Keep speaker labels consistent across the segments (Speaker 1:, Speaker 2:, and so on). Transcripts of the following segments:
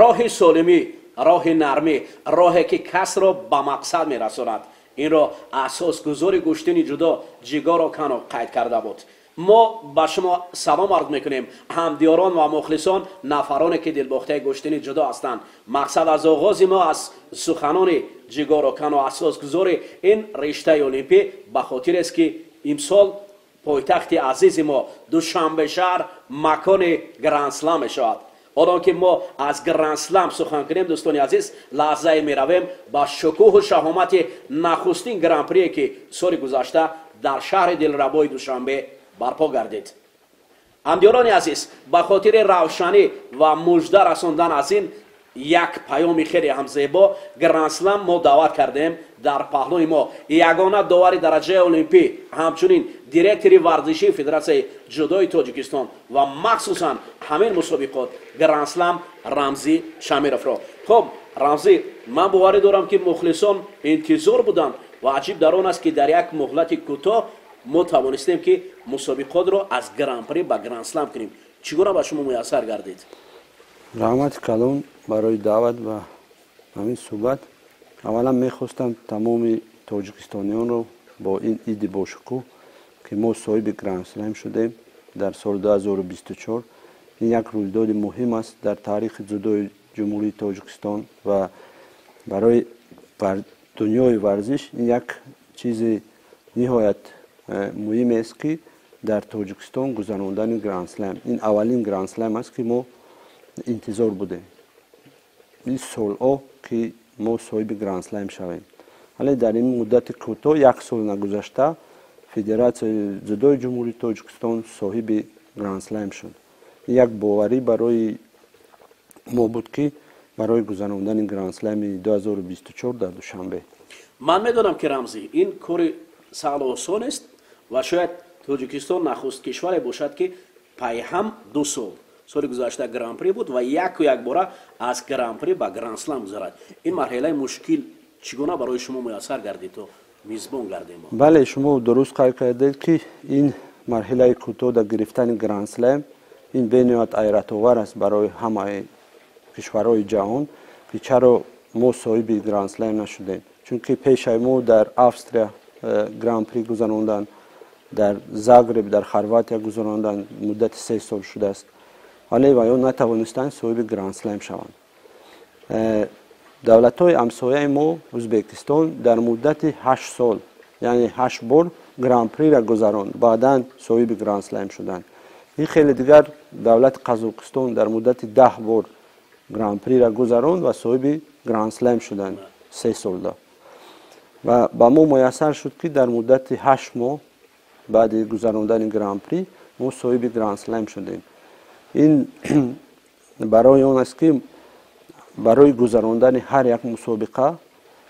Speaker 1: Роҳи солимӣ, роҳи нармӣ, роҳе ки касро ба мақсад мерасонад. Инро асосгузори гӯштини ҷудо Ҷигоро Кано қайд карда буд. Мо ба шумо салом арз мекунем, ҳамдиёрон ва мухлисон, нафароне ки дилбохтаи гӯштини ҷудо ҳастанд. Мақсад аз оғози мо аз суханони Ҷигоро Кано, асосгузори ин риштаи олимпӣ, ба хотирест ки имсол пойтахти азизи мо Душанбе шаҳр макони Грандслам мешавад. Ҳолон ки мо аз Грандслам сухан кунем, дӯстони азиз, лаҳзае меравем ба шукӯҳу шаҳомати нахустин гран-прие ки соли гузашта дар шаҳри дилрабои Душанбе барпо гардид. Ҳамдиёрони азиз, ба хотири равшанӣ ва мужда расондан аз ин як паёми хеле ҳам зебо Грандслам мо даъват кардем. Дар паҳлӯи мо ягона довари дараҷаи олимпӣ, ҳамчунин директори варзишии Федератсияи ҷудои Тоҷикистон ва махсусан ҳамин мусобиқот Грандслам Рамзӣ Шамировро. Хуб, Рамзӣ, ман боварӣ дорам, ки мухлисон интизор буданд ва аҷиб дар он аст, ки дар як муҳлати кӯтоҳ мо тавонистем, ки мусобиқотро аз Гран-при ба Грандслам кунем. Чӣ гуна ба шумо муяссар гардид?
Speaker 2: Раҳмати калон барои даъват ва ҳамин суҳбат. Аввалан мехостам тамоми тоҷикистониёнро бо ин иди бошукӯҳ, ки мо соҳиби Грандслам шудем дар соли 2024. Ин як рӯйдоди муҳим аст дар таърихи ҷудои Ҷумҳурии Тоҷикистон ва барои дунёи варзиш. Ин як чизи ниҳоят муҳимест, ки дар Тоҷикистон гузарондани Грандслам, ин аввалин Грандслам аст, ки мо интизор будем ин солҳо, ки мо соҳиби Грандслам шавем. Вале дар ин муддати кӯтоҳ, як сол нагузашта, Федератсияи ҷудои Ҷумҳурии Тоҷикистон соҳиби Грандслам шуд. Ин як боварӣ барои мо буд, ки барои гузарондани Грандслами 2024 дар Душанбе.
Speaker 1: Ман медонам, ки, Рамзӣ, ин кори саҳлу осон аст ва шояд Тоҷикистон нахуст кишваре бошад, ки пайҳам 2 сол, соли гузашта Гран-при буд ва яку якбора аз Гран-при ба Грандслам гузарад. Ин марҳилаи мушкил чӣ гуна барои шумо муяссар гардид, то мизбон гардем?
Speaker 2: Бале, шумо дуруст қайд кардед, ки ин марҳилаи кӯтоҳ дар гирифтани Грандслам, ин бениҳоят ҳайратовар аст барои ҳамаи кишварҳои ҷаҳон, ки чаро мо соҳиби Грандслам нашудем, чунки пешаи мо дар Австрия Гран-при гузаронданд, дар Загреб, дар Хорватия гузаронданд, муддати 3 сол шудааст, вале ваё натавонистанд соҳиби Грандслам шаванд. Давлатҳои ҳамсояи мо, Ӯзбекистон, дар муддати 8 сол, яъне ҳашт бор Гран-приро гузаронд, баъдан соҳиби Грандслам шуданд. Ин хеле дигар давлати Қазоқистон дар муддати 10 бор Гран-приро гузаронд ва соҳиби Грандслам шуданд 3 солда. Ва ба мо муяссар шуд, ки дар муддати 8 моҳ баъди гузарондани Гран-при мо соҳиби Грандслам шудем. Ин барои он аст, ки барои гузарондани ҳар як мусобиқа,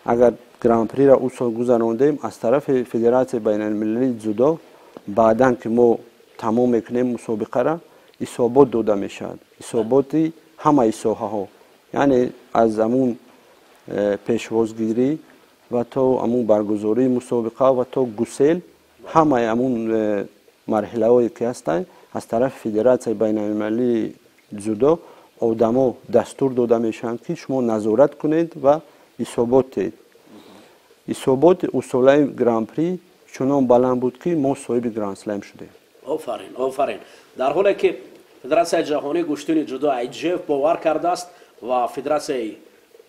Speaker 2: агар Гран-приро ӯ сол гузарондем, аз тарафи Федератсияи байналмилалии ҷудо баъдан, ки мо тамом мекунем мусобиқара, ҳисобот дода мешавад, ҳисоботи ҳамаи соҳаҳо, яъне аз ҳамун пешвозгирӣ ва то ҳамун баргузории мусобиқа ва то гусел, ҳамаи ҳамун марҳилаҳое ки ҳастанд, аз тарафи Федератсияи байналмилалии ҷудо одамо дастур дода мешаванд, ки шумо назорат кунед ва ҳисобот диҳед. Ҳисоботи усолаи Гран-при чунон баланд буд, ки мо соҳиби Грандслам шудем.
Speaker 1: Офарин, офарин! Дар ҳоле ки Федератсияи ҷаҳонии гӯштини ҷудо IJF бовар кардааст ва Федератсияи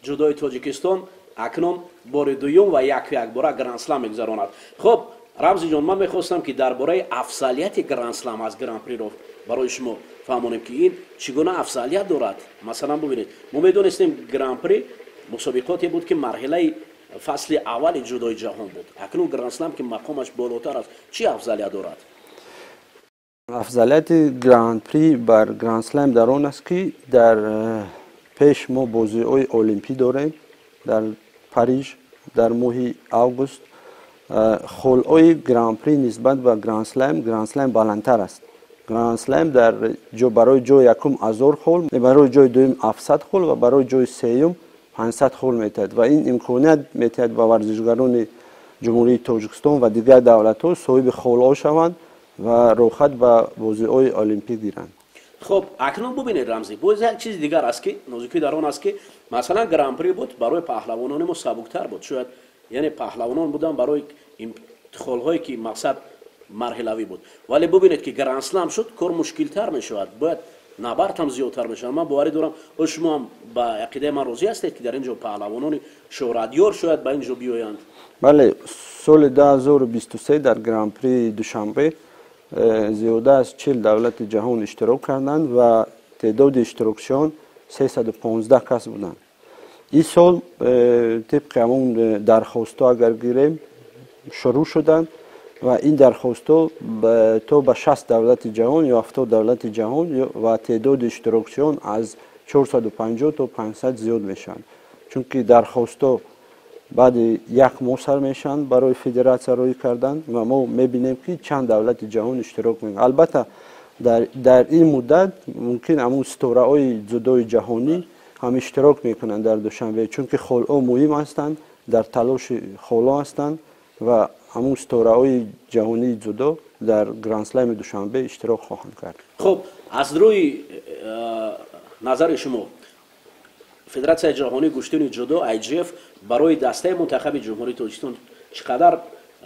Speaker 1: ҷудои Тоҷикистон акнун бори дуюм ва яку якбора Грандслам мегузаронад. Хуб, Рамзиҷон, ман мехостам, ки дар бораи афзалияти Грандслам аз Гран-приро барои шумо фаҳмонем, ки ин чӣ гуна афзалият дорад. Масалан, бубинед, мо медонистем, Гран-при мусобиқоте буд, ки марҳилаи фасли аввали ҷудои ҷаҳон буд. Акнун Грандслам, ки мақомаш болотар аст, чӣ афзалият дорад?
Speaker 2: Афзалияти Гран-при бар Грандслам дар он аст, ки дар пеш мо бозиҳои олимпӣ дорем дар Париж дар моҳи август. Холҳои Гран-при нисбат ба Грандслам, Грандслам баландтар аст. Грандслам дар барои ҷои якум 1000 хол, барои ҷои дуюм 700 хол ва барои ҷои сеюм 500 хол метиҳад ва ин имконият метиҳад ба варзишгарони Ҷумҳурии Тоҷикистон ва дигар давлатҳо соҳиби холҳо шаванд ва роҳхат ба бозиҳои олимпӣ гиранд.
Speaker 1: Хуб, акнун бубинед, Рамзӣ, боз як чизи дигар аст, ки нозукӣ дар он аст, ки масалан гран-при буд, барои паҳлавонони мо сабуктар буд шояд, яъне паҳлавонон буданд барои холҳое ки мақсад марҳилавӣ буд. Вале бубинед, ки гранд-слам шуд, кор мушкилтар мешавад, бояд набард ҳам зиёдтар мешавад. Ман боварӣ дорам, о шумо ҳам ба ақидаи ман розӣ ҳастед, ки дар ин ҷо паҳлавонони шӯҳратёр шояд ба ин ҷо биёянд.
Speaker 2: Бале, соли 2023 дар гран-при Душанбе зиёда аз 40 давлати ҷаҳон иштирок карданд ва теъдоди иштирокчиён 315 кас буданд. Ин сол тибқи ҳамон дархостҳо агар гирем, шурӯъ шуданд ва ин дархостҳо то ба 60 давлати ҷаҳон ё 70 давлати ҷаҳон ва теъдоди иштирокчиён аз 450 то 500 зиёд мешаванд, чунки дархостҳо баъди як моҳ сар мешаванд барои федератсия рӯй кардан ва мо мебинем, ки чанд давлати ҷаҳон иштирок мекунанд. Албатта, дар ин муддат мумкин ҳамун ситораҳои ҷудои ҷаҳонӣ ҳам иштирок мекунанд дар Душанбе, чунки холҳо муҳим ҳастанд, дар талоши холҳо ҳастанд ва ҳамун ситораҳои ҷаҳонии ҷудо дар гранд-слами Душанбе иштирок хоҳанд кард.
Speaker 1: Хуб, аз рӯи назари шумо, Федератсияи ҷаҳонии гӯштини ҷудо, IJF, барои дастаи мунтахаби Ҷумҳурии Тоҷикистон чӣ қадар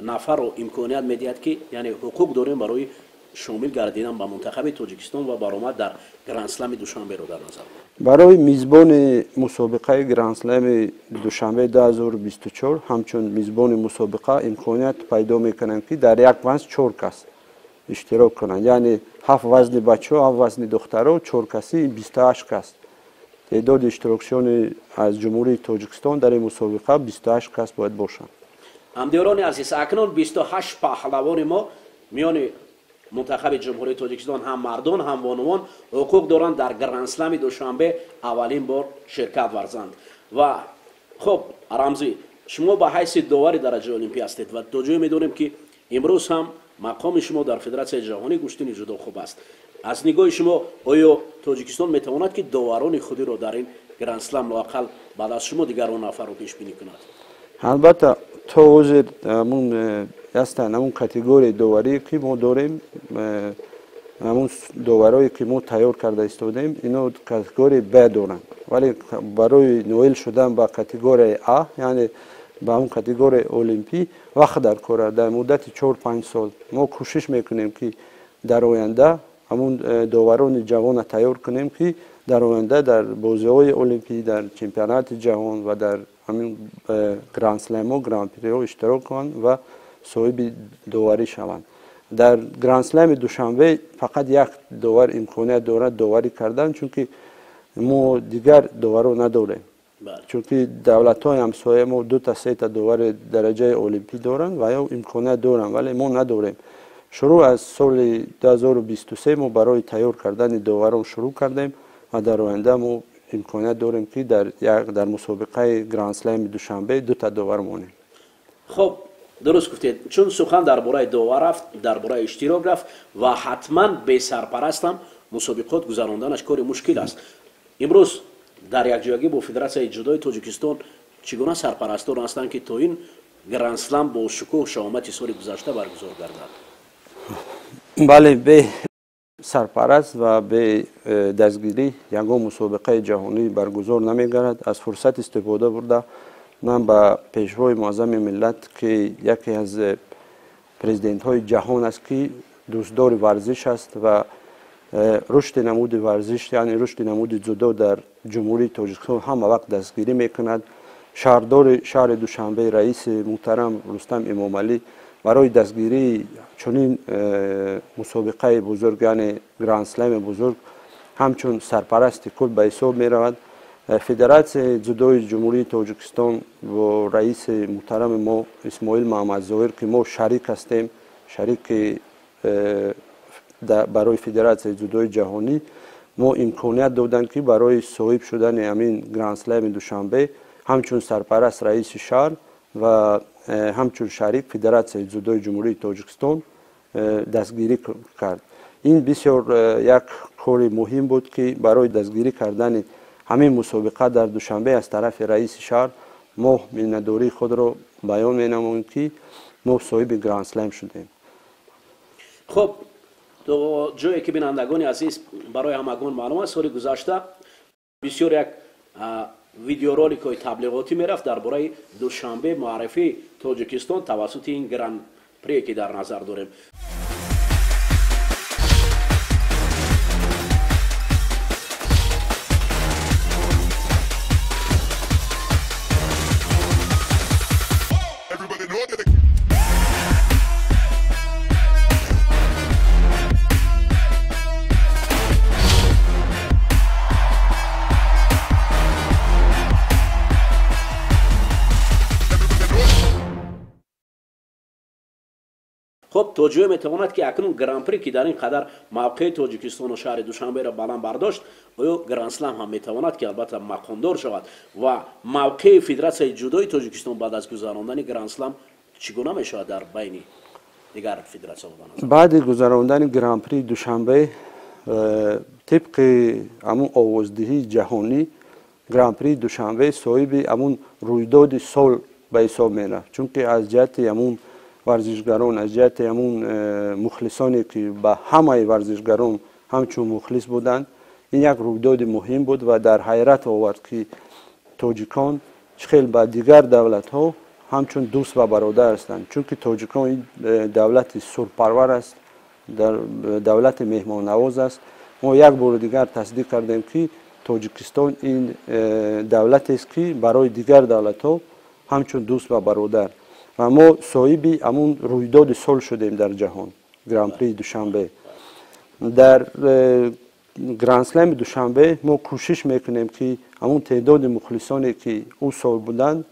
Speaker 1: нафарро имконият медиҳад, ки яъне ҳуқуқ дорем барои шомил гардидан ба мунтахаби Тоҷикистон ва баромад дар гранд-слами Душанберо дар назар?
Speaker 2: Барои мизбони мусобиқаи гранд-слами Душанбе 2024, ҳамчун мизбони мусобиқа имконият пайдо мекунанд, ки дар як вазн чор кас иштирок кунанд, яъне ҳафт вазни бачаҳо, ҳафт вазни духтаро, чоркасӣ 28 кас. Теъдоди иштирокчиёни аз Ҷумҳурии Тоҷикистон дар ин мусобиқа 28 кас бояд бошанд.
Speaker 1: Ҳамдиёрони азиз, акнун 28 паҳлавони мо миёни мунтахаби Ҷумҳурии Тоҷикистон, ҳам мардон, ҳам бонувон, ҳуқуқ доранд дар гранд-слами Душанбе аввалин бор ширкат варзанд. Ва хуб, Рамзӣ, шумо ба ҳайси довари дараҷаи олимпӣ ҳастед ва то ҷое медонем, ки имрӯз ҳам мақоми шумо дар Федератсияи ҷаҳонии гӯштини ҷудо хуб аст. Аз нигоҳи шумо, оё Тоҷикистон метавонад, ки доварони худиро дар ин гранд-слам лоақал баъд аз шумо дигарон нафарро пешбинӣ кунад?
Speaker 2: Албатта, то ҳозир ҳамун ҳастанд, ҳамун категорияи доварие, ки мо дорем, ҳамун доварое, ки мо тайёр карда истодаем, ино категорияи Б доранд, вале барои ноил шудан ба категорияи А, яъне ба ҳамун категорияи олимпӣ, вақт дар кор аст. Дар муддати 4-5 сол мо кӯшиш мекунем, ки дар оянда ҳамун доварони ҷавона тайёр кунем, ки дар оянда дар бозиҳои олимпӣ, дар чемпионати ҷаҳон ва дар ҳамин гранд-слэмҳо, гран-приҳо иштирок кунанд ва соҳиби доварӣ шаванд. Дар гранд-слэми Душанбе фақат як довар имконият дорад доварӣ кардан, чунки мо дигар доваро надорем, чунки давлатҳои ҳамсоя мо дута, сета довари дараҷаи олимпӣ доранд ва ё имконият доранд, вале мо надорем. Шурӯъ аз соли 2023 мо барои тайёр кардани доварон шурӯъ кардем ва дар оянда мо имконият дорем, ки дар мусобиқаи гранд-слэми Душанбе дута довар монем.
Speaker 1: Хуб, дуруст гуфтед, чун сухан дар бораи довар рафт, дар бораи иштирок рафт ва ҳатман бесарпарастам мусобиқот гузаронданаш кори мушкил аст. Имрӯз дар якҷоягӣ бо Федератсияи ҷудои Тоҷикистон чӣ гуна сарпарастон ҳастанд, ки то ин гранд-слам бо шукӯҳ шаҳомати соли гузашта баргузор гардад?
Speaker 2: Бале, бе сарпараст ва бе дастгирӣ ягон мусобиқаи ҷаҳонӣ баргузор намегардад. Аз фурсат истифода бурда, ман ба Пешвои муаззами миллат, ки яке аз президентҳои ҷаҳон аст, ки дӯстдори варзиш аст ва рушди намуди варзиш, яъне рушди намуди ҷудо дар Ҷумҳурии Тоҷикистон ҳама вақт дастгирӣ мекунад, шаҳрдори шаҳри Душанбе, раиси муҳтарам Рустам Эмомалӣ, барои дастгирии чунин мусобиқаи бузург, яъне гранд-слэми бузург, ҳамчун сарпарасти кул ба ҳисоб меравад. Федератсияи ҷудои Ҷумҳурии Тоҷикистон бо раиси муҳтарами мо Исмоил Маҳамадзоҳир, ки мо шарик ҳастем, шарики барои Федератсияи ҷудои ҷаҳонӣ, мо имконият доданд, ки барои соҳиб шудани ҳамин гранд-слэми Душанбе ҳамчун сарпараст раиси шаҳр ва ҳамчун шарик Федератсияи ҷудои Ҷумҳурии Тоҷикистон дастгирӣ кард. Ин бисёр як кори муҳим буд, ки барои дастгирӣ кардани ҳамин мусобиқа дар Душанбе аз тарафи раиси шаҳр мо миннатдории худро баён менамоем, ки мо соҳиби гранд-слэм шудем.
Speaker 1: Хуб. То ҷое ки бинандагони азиз барои ҳамагон маълум аст, соли гузашта бисёр як видеороликҳои таблиғотӣ мерафт дар бораи Душанбе, муаррифии Тоҷикистон тавассути ин гран-прие ки дар назар дорем. Хуб, то ҷое метавонад ки акнун гран-при ки дар ин қадар мавқеи Тоҷикистону шаҳри Душанберо баланд бардошт, оё гран-слам ҳам метавонад ки албатта мақомдор шавад ва мавқеи Федератсияи ҷудои Тоҷикистон баъд аз гузарондани гран-слам чӣ гуна мешавад дар байни дигар федератсияҳо?
Speaker 2: Баъди гузарондани гран-при Душанбе, тибқи ҳамун овоздиҳии ҷаҳонӣ, гран-при Душанбе соҳиби ҳамун рӯйдоди сол ба ҳисоб мерафт, чунки аз ҷиҳати ҳамун варзишгарон, аз ҷиҳати ҳамун мухлисоне ки ба ҳамаи варзишгарон ҳамчун мухлис буданд, ин як рӯйдоди муҳим буд ва дар ҳайрат овард ки тоҷикон чӣ хел ба дигар давлатҳо ҳамчун дӯст ва бародар ҳастанд, чунки тоҷикон ин давлати сурпарвар аст, давлати меҳмоннавоз аст. Мо як бори дигар тасдиқ кардем ки Тоҷикистон ин давлатест ки барои дигар давлатҳо ҳамчун дӯст ва бародар, ва мо соҳиби ҳамун рӯйдоди сол шудем дар ҷаҳон, гран-при Душанбе. Дар гран-слами Душанбе мо кӯшиш мекунем ки ҳамун теъдоди мухлисоне ки ӯ сол буданд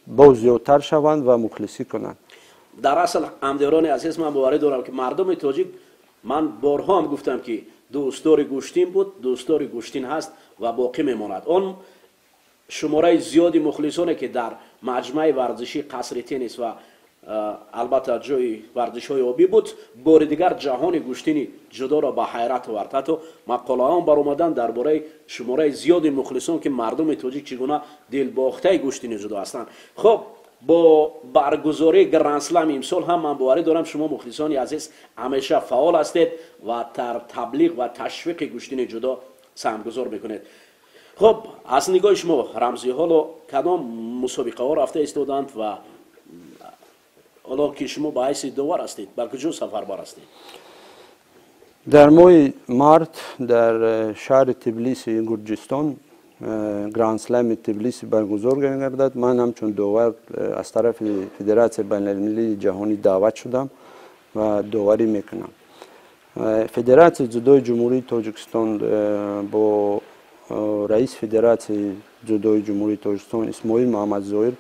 Speaker 2: боз зиёдтар шаванд ва мухлисӣ кунанд.
Speaker 1: Дар асл, ҳамдиёрони азиз, ман боварӣ дорам ки мардуми тоҷик, ман борҳо ҳам гуфтам ки дӯстдори гӯштин буд, дӯстдори гӯштин ҳаст ва боқӣ мемонад. Он шумораи зиёди мухлисоне ки дар маҷмӯаи варзишӣ қасри теннис ва албатта ҷои варзишҳои обӣ буд, бори дигар ҷаҳони гӯштини ҷудоро ба ҳайрат овард. Ҳатто мақолаҳоам баромаданд дар бораи шумораи зиёди мухлисон ки мардуми тоҷик чӣ гуна дилбохтаи гӯштини ҷудо ҳастанд. Хуб, бо баргузории гран-слам имсол ҳам ман боварӣ дорам шумо мухлисони азиз ҳамеша фаъол ҳастед ва дар таблиғ ва ташвиқи гӯштини ҷудо саҳмгузор мекунед. Хуб, аз нигоҳи шумо Рамзӣ, ҳоло кадом мусобиқаҳо рафта истоданд ва ҳоло ки шумо ба ҳайси довар ҳастед, ба куҷо сафарбар ҳастед?
Speaker 2: Дар моҳи март дар шаҳри Тбилиси Гурҷистон гран-слами Тбилиси баргузор гардад. Ман ҳамчун довар аз тарафи Федератсияи байналмилалии ҷаҳонӣ даъват шудам ва доварӣ мекунам. Федератсияи ҷудои Ҷумҳурии Тоҷикистон бо раиси Федератсияи ҷудои Ҷумҳурии Тоҷикистон Исмоил Муҳаммадзоир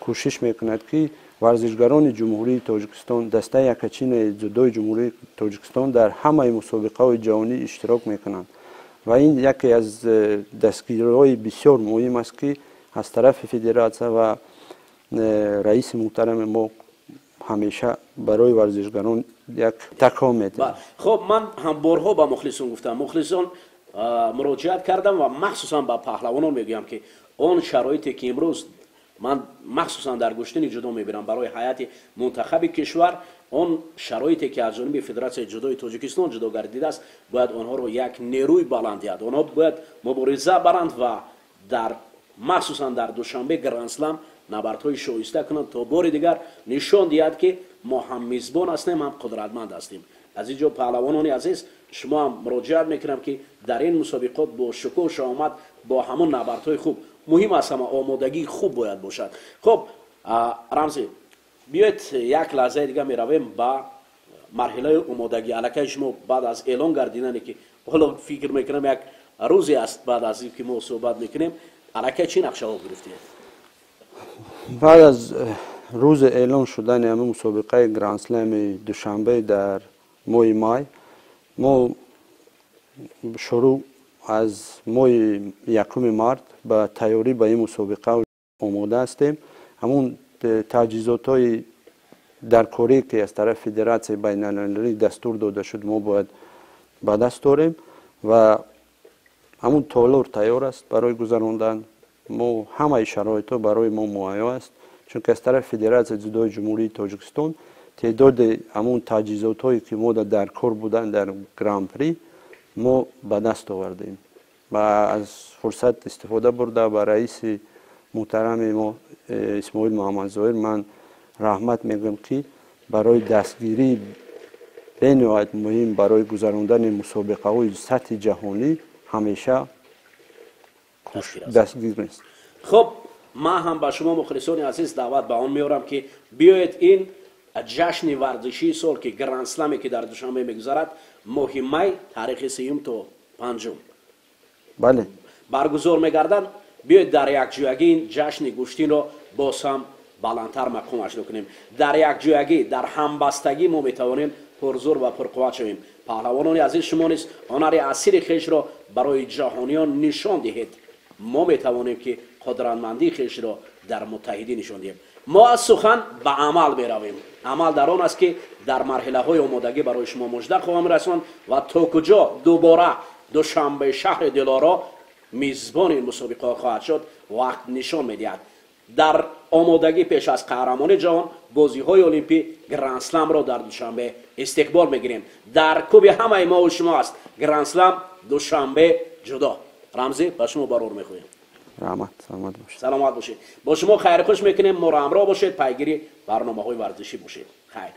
Speaker 2: кӯшиш мекунад ки варзишгарони Ҷумҳурии Тоҷикистон, дастаи якачинаи ҷудои Ҷумҳурии Тоҷикистон дар ҳамаи мусобиқаҳои ҷаҳонӣ иштирок мекунанд ва ин яке аз дастгириҳои бисёр муҳим аст ки аз тарафи федератсия ва раиси муҳтарами мо ҳамеша барои варзишгарон як такон медиҳад.
Speaker 1: Хуб, ман ҳам борҳо ба мухлисон гуфтам, мухлисон муроҷиат кардам ва махсусан ба паҳлавонон мегӯям ки он шароите ки имрӯз ман махсусан дар гӯштини ҷудо мебинам барои ҳайати мунтахаби кишвар, он шароите ки аз ҷониби Федератсияи ҷудои Тоҷикистон ҷудо гардидааст, бояд онҳоро як нерӯи баланд диҳад. Онҳо бояд мубориза баранд ва дар махсусан дар Душанбе гран-слам набардҳои шоиста кунанд то бори дигар нишон диҳад ки мо ҳам мизбон ҳастем, ҳам қудратманд ҳастем. Аз ин ҷо паҳлавонони азиз, шумо ҳам муроҷиат мекунам ки дар ин мусобиқот бо шукӯҳ шаҳомат, бо ҳамон набардҳои хуб, муҳим аст ҳама омодагии хуб бояд бошад. Хуб, Рамзӣ, биёед як лаҳзаи дига меравем ба марҳилаи омодагӣ. Аллакай шумо баъд аз эълон гардидане ки ҳоло фикр мекунам як рӯзе аст баъд аз ин ки мо суҳбат мекунем, аллакай чӣ нақшаҳо гирифтед?
Speaker 2: Баъд аз рӯзи эълон шудани ҳамин мусобиқаи гран-слами Душанбе дар моҳи май, мо шурӯъ аз моҳи якуми март ба тайёрӣ ба ин мусобиқа омода ҳастем. Ҳамун таҷҳизотҳои даркорӣ ки аз тарафи Федератсияи байналмилалӣ дастур дода шуд, мо бояд ба даст дорем ва ҳамун толор тайёр аст барои гузарондан. Мо ҳамаи шароитҳо барои мо муҳайё аст, чунки аз тарафи Федератсияи ҷудои Ҷумҳурии Тоҷикистон Теъдоди ҳамун таҷҳизотҳое, ки мо дар кор буданд дар Гран-при, мо ба даст овардем. Ва аз фурсат истифода бурда, ба раиси муҳтарами мо Исмоил Муҳаммадзоҳир ман раҳмат мегӯям, ки барои дастгирии бениҳоят муҳим барои гузарондани мусобиқаҳои сатҳи ҷаҳонӣ ҳамеша дастгир аст.
Speaker 1: Хуб, ман ҳам ба шумо, мухлисони азиз, даъват ба он меорам, ки биёед ин ҷашни варзишии сол, ки Грандсламе, ки дар Душанбе мегузарад, моҳи май, таърихи 3-юм то 5-ум баргузор мегардад, биёед дар якҷоягӣ ин ҷашни гӯштинро боз ҳам баландтар мақомаш кунем. Дар якҷоягӣ, дар ҳамбастагӣ мо метавонем пурзур ва пурқувват шавем. Паҳлавонони азиз, шумо низ ҳунари асири хешро барои ҷаҳониён нишон диҳед. Мо метавонем, ки қудратмандии хешро дар муттаҳидӣ нишон диҳем. Мо аз сухан ба амал меравем. Амал дар он аст, ки дар марҳилаҳои омодагӣ барои шумо мужда хоҳам расон ва то куҷо дубора Душанбе, шаҳри дилоро, мизбони ин мусобиқаҳо хоҳад шуд, вақт нишон медиҳад. Дар омодагӣ пеш аз қаҳрамони ҷаҳон, бозиҳои олимпӣ, Грандсламро дар Душанбе истиқбол мегирем. Дар куби ҳамаи мову шумо аст Грандслам, Душанбе, ҷудо. Рамзӣ, ба шумо барор мехоҳем.
Speaker 2: Раҳмат, саломат бошед.
Speaker 1: Саломат бошед. Бо шумо хайрхуш мекунем. Моро ҳамроҳ бошед, пайгири барномаҳои варзишӣ бошед. Хайр.